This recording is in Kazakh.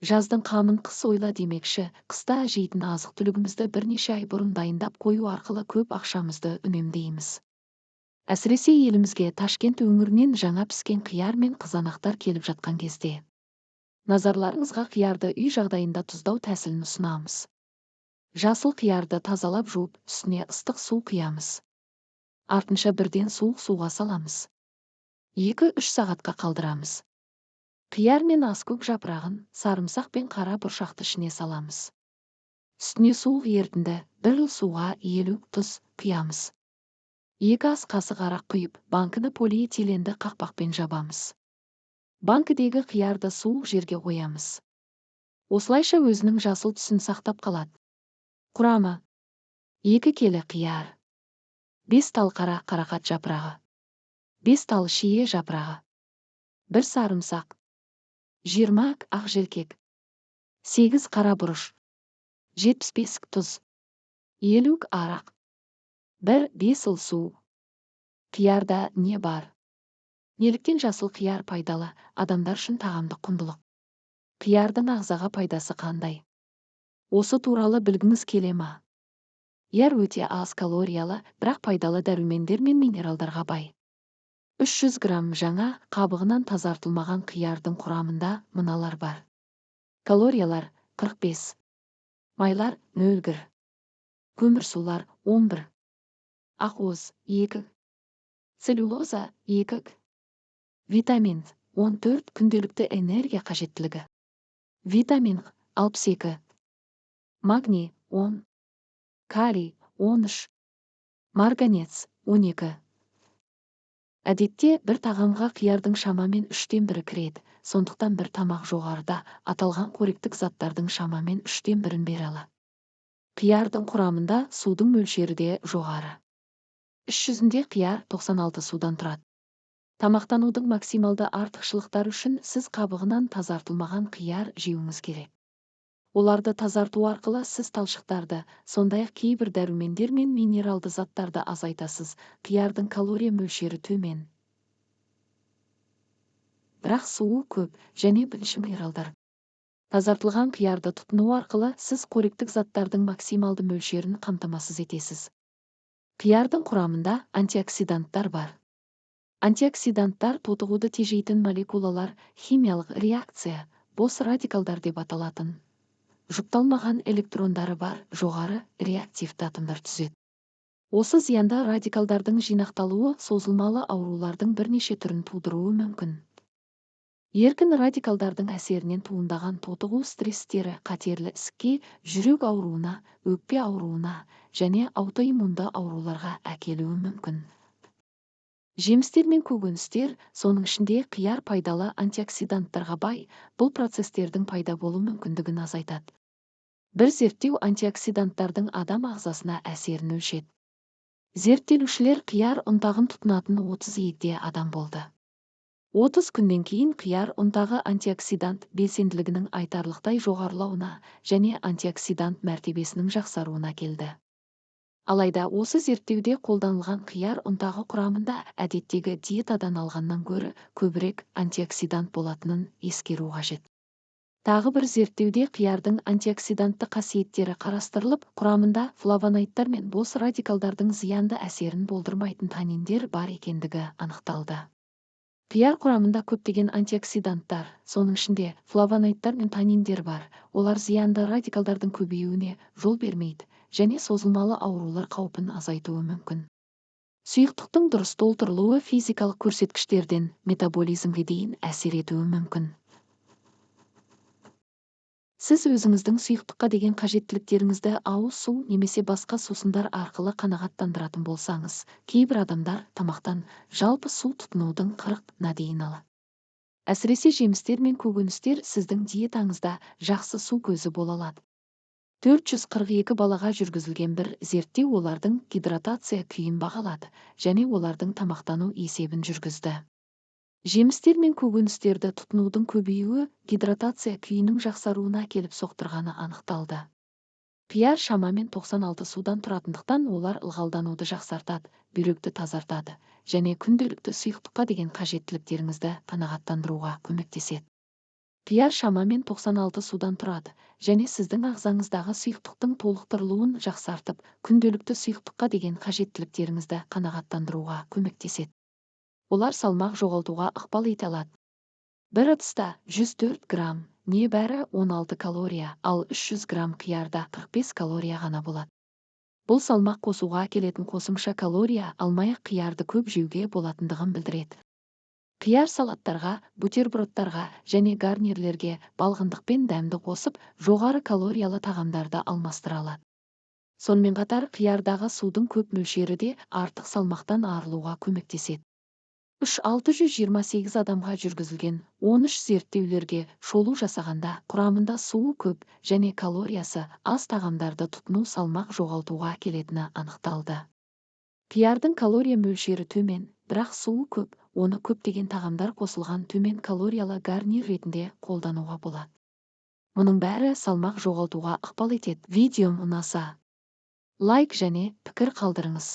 Жаздың қамын қыс ойла демекші, қыста жейтін азық-түлігімізді бірнеше ай бұрын дайындап қою арқылы көп ақшамызды үнемдейміз. Әсіресе елімізге Ташкент өңірінен жаңа піскен қияр мен қызанақтар келіп жатқан кезде. Назарларыңызға қиярды үй жағдайында тұздау тәсілін ұсынамыз. Жасыл қиярды тазалап жуып, үстіне ыстық су құямыз. Артынша бірден суық суға саламыз. 2-3 сағатқа қалдырамыз. Қияр мен аскөк жапырағын, сарымсақ пен қара бұршақты ішіне саламыз. Үстіне суық ерітінді, 1 л суға 50 тұз құямыз. 2 ас қасық арақ құйып, банкіні полиэтиленді қақпақпен жабамыз. Банкідегі қиярды суық жерге қоямыз. Осылайша өзінің жасыл түсін сақтап қалады. Құрамы: 2 келі қияр, 5 тал қара қарақат жапырағы, 5 тал шие жапырағы, 1 сарымсақ, 20 ақ желкек, 8 қара бұрыш, 75 тұз, 50 арақ, 1-5 л су. Қиярда не бар? Неліктен жасыл қияр пайдалы, адамдар үшін тағамдық құндылық? Қиярдың ағзаға пайдасы қандай? Осы туралы білгіңіз келе ма? Қияр өте аз калориялы, бірақ пайдалы дәрумендер мен минералдарға бай. 300 грамм жаңа, қабығынан тазартылмаған қиярдың құрамында мыналар бар. Калориялар 45, майлар 0,1, көмірсулар 11, ақуыз 2, целлюлоза 2, витамин 14, күнделікті энергия қажеттілігі, витамин 62, магний 10, калий 13, марганец 12. Әдетте бір тағамға қиярдың шамамен 1/3 кіреді, сондықтан бір тамақ жоғарыда аталған қоректік заттардың шамамен 1/3 бере алады. Қиярдың құрамында судың мөлшері де жоғары. Іс жүзінде қияр 96 судан тұрады. Тамақтанудың максималды артықшылықтары үшін сіз қабығынан тазартылмаған қияр жеуіңіз керек. Оларды тазарту арқылы сіз талшықтарды, сондай-ақ кейбір дәрумендер мен минералды заттарды азайтасыз. Қиярдың калория мөлшері төмен, бірақ суы көп және бірінші минералдар. Тазартылған қиярды тұтыну арқылы сіз қоректік заттардың максималды мөлшерін қамтамасыз етесіз. Қиярдың құрамында антиоксиданттар бар. Антиоксиданттар тотығуды тежейтін молекулалар, химиялық реакция, бос радикалдар деп аталатын жұпталмаған электрондары бар жоғары реактивті атомдар түзеді. Осы зиянды радикалдардың жинақталуы созылмалы аурулардың бірнеше түрін тудыруы мүмкін. Еркін радикалдардың әсерінен туындаған тотығу стресстері қатерлі ісікке, жүрек ауруына, өкпе ауруына және аутоиммунды ауруларға әкелуі мүмкін. Жемістер мен көкөністер, соның ішінде қияр пайдалы антиоксиданттарға бай, бұл процестердің пайда болу мүмкіндігін азайтады. Бір зерттеу антиоксиданттардың адам ағзасына әсерін өлшеді. Зерттелушілер қияр ұнтағын тұтынатын 30 егде адам болды. 30 күннен кейін қияр ұнтағы антиоксидант белсенділігінің айтарлықтай жоғарылауына және антиоксидант мәртебесінің жақсаруына келді. Алайда осы зерттеуде қолданылған қияр ұнтағы құрамында әдеттегі диетадан алғаннан гөрі көбірек антиоксидант болатынын ескеру қажет. Тағы бір зерттеуде қиярдың антиоксидантты қасиеттері қарастырылып, құрамында флавоноидтар мен бос радикалдардың зиянды әсерін болдырмайтын таниндер бар екендігі анықталды. Қияр құрамында көптеген антиоксиданттар, соның ішінде флавоноидтар мен таниндер бар. Олар зиянды радикалдардың көбеюіне жол бермейді және созылмалы аурулар қаупін азайтуы мүмкін. Сұйықтықтың дұрыс толтырылуы физикалық көрсеткіштерден метаболизмге дейін әсер етуі мүмкін. Сіз өзіңіздің сұйықтыққа деген қажеттіліктеріңізді ауыз су немесе басқа сусындар арқылы қанағаттандыратын болсаңыз, кейбір адамдар тамақтан жалпы су тұтынудың 40-на дейін алады. Әсіресе жемістер мен көкөністер сіздің диетаңызда жақсы су көзі бола алады. 442 балаға жүргізілген бір зерттеу олардың гидратация күйін бағалады және олардың тамақтану есебін жүргізді. Жемістер мен көкөністерді тұтынудың көбеюі гидратация күйінің жақсаруына әкеліп соқтырғаны анықталды. Қияр шамамен 96 судан тұратындықтан олар ылғалдануды жақсартады, бүйректі тазартады және күнделікті сұйықтыққа деген қажеттіліктеріңізді қанағаттандыруға көмектеседі. Қияр шамамен 96 судан тұрады және сіздің ағзаңыздағы сұйықтықтың толықтырылуын жақсартып, күнделікті сұйықтыққа деген қажеттіліктеріңізді қанағаттандыруға көмектеседі. Олар салмақ жоғалтуға ықпал ете алады. Бір ыдыста 104 грамм, небәрі 16 калория, ал 300 грамм қиярда 45 калория ғана болады. Бұл салмақ қосуға әкелетін қосымша калория алмай-ақ қиярды көп жеуге болатындығын білдіреді. Қияр салаттарға, бутербродтарға және гарнирлерге балғындықпен дәмді қосып, жоғары калориялы тағамдарды алмастыра алады. Сонымен қатар қиярдағы судың көп мөлшері де артық салмақтан арылуға көмектеседі. 3628 адамға жүргізілген 13 зерттеулерге шолу жасағанда құрамында суы көп және калориясы аз тағамдарды тұтыну салмақ жоғалтуға әкелетіні анықталды. Қиярдың калория мөлшері төмен, бірақ суы көп, оны көптеген тағамдар қосылған төмен калориялы гарнир ретінде қолдануға болады. Мұның бәрі салмақ жоғалтуға ықпал етеді. Видеом ұнаса, лайк және пікір қалдырыңыз.